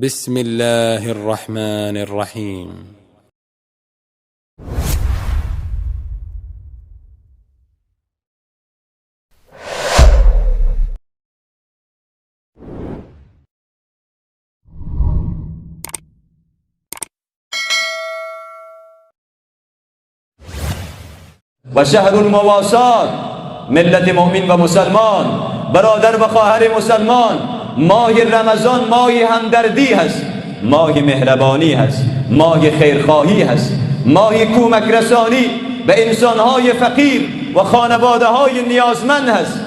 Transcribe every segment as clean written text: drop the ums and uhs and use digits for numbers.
بسم الله الرحمن الرحيم. و شهر المواسات، ملت مؤمن و مسلمان، برادر و خواهر مسلمان، ماه رمضان ماه همدردی هست، ماه مهربانی هست، ماه خیرخواهی هست، ماه کمک رسانی به انسانهای فقیر و خانواده های نیازمند هست.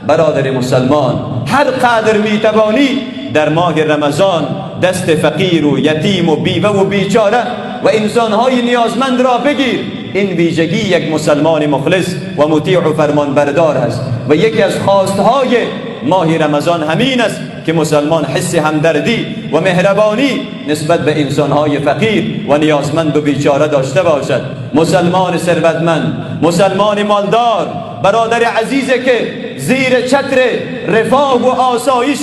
برادر مسلمان، هر قدر میتوانی در ماه رمضان دست فقیر و یتیم و بیوه و بیچاره و انسانهای نیازمند را بگیر. این ویژگی یک مسلمان مخلص و مطیع و فرمانبردار است و یکی از خواستهای ماه رمضان همین است که مسلمان حس همدردی و مهربانی نسبت به انسانهای فقیر و نیازمند و بیچاره داشته باشد. مسلمان ثروتمند، مسلمان مالدار، برادر عزیز که زیر چتر رفاه و آسایش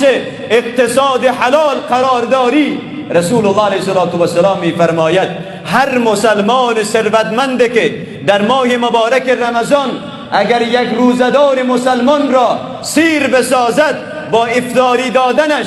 اقتصاد حلال قرار داری، رسول الله علیه الصلاة والسلام میفرماید هر مسلمان ثروتمند که در ماه مبارک رمضان اگر یک روزه‌دار مسلمان را سیر بسازد، با افطاری دادنش،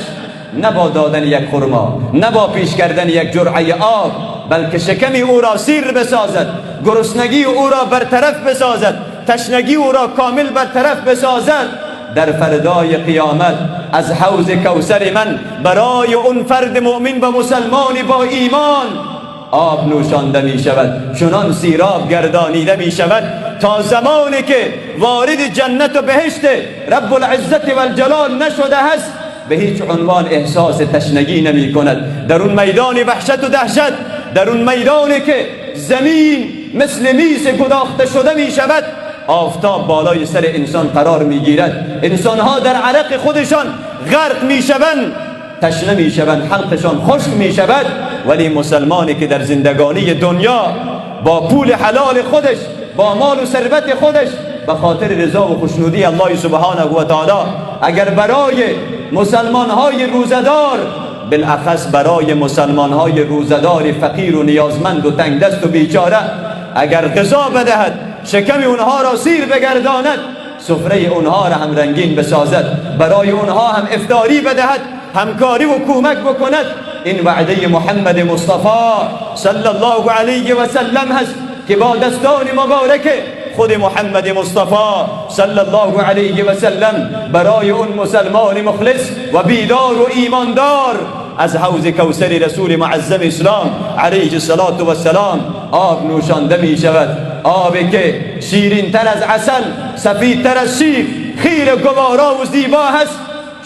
نه با دادن یک خرما، نه با پیش کردن یک جرعه آب، بلکه شکم او را سیر بسازد، گرسنگی او را برطرف بسازد، تشنگی او را کامل برطرف بسازد، در فردای قیامت از حوض کوثر من برای اون فرد مؤمن و مسلمان با ایمان آب نوشانده می شود، چنان سیراب گردانیده می شود تا زمانی که وارد جنت و بهشت رب العزت و الجلال نشده است به هیچ عنوان احساس تشنگی نمی کند. در اون میدان وحشت و دهشت، در اون میدانی که زمین مثل میز گداخته شده می شود، آفتاب بالای سر انسان قرار می گیرد، انسانها در عرق خودشان غرق می شوند، تشنه می شوند، حلقشان خشک می شود، ولی مسلمانی که در زندگانی دنیا با پول حلال خودش، با مال و ثروت خودش، به خاطر رضا و خوشنودی الله سبحانه و تعالی، اگر برای مسلمانهای روزه‌دار، بالاخص برای مسلمانهای روزه‌دار فقیر و نیازمند و تنگدست و بیچاره، اگر غذا بدهد، شکم اونها را سیر بگرداند، سفره اونها را هم رنگین بسازد، برای اونها هم افطاری بدهد، همکاری و کمک بکند، این وعده محمد مصطفی صلی الله علیه و سلم هست که با دستان مبارک خود محمد مصطفی صلی الله علیه و سلم برای اون مسلمان مخلص و بیدار و ایماندار از حوض کوثر رسول معظم اسلام علیه الصلاة والسلام آب نوشانده می شود. آبی که شیرین تر از عسل، سفیدتر از شیر، خیر گوارا و زیبا هست،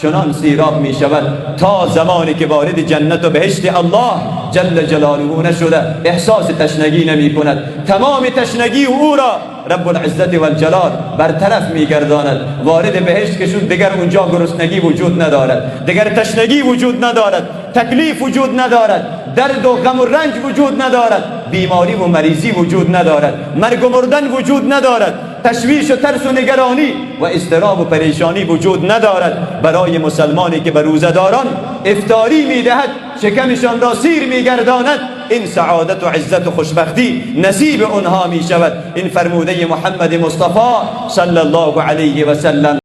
چنان سیراب می شود تا زمانی که وارد جنت و بهشت الله جل جلاله نشده احساس تشنگی نمی کند. تمام تشنگی او را رب العزت و الجلال برطرف می گرداند. وارد بهشت که شد دیگر اونجا گرسنگی وجود ندارد، دیگر تشنگی وجود ندارد، تکلیف وجود ندارد، درد و غم و رنج وجود ندارد، بیماری و مریضی وجود ندارد، مرگ و مردن وجود ندارد، تشویش و ترس و نگرانی و اضطراب و پریشانی وجود ندارد. برای مسلمانی که به روزه‌داران افطاری میدهد، شکمشان را سیر میگرداند، این سعادت و عزت و خوشبختی نصیب آنها می شود. این فرموده محمد مصطفی صلی الله علیه و سلم.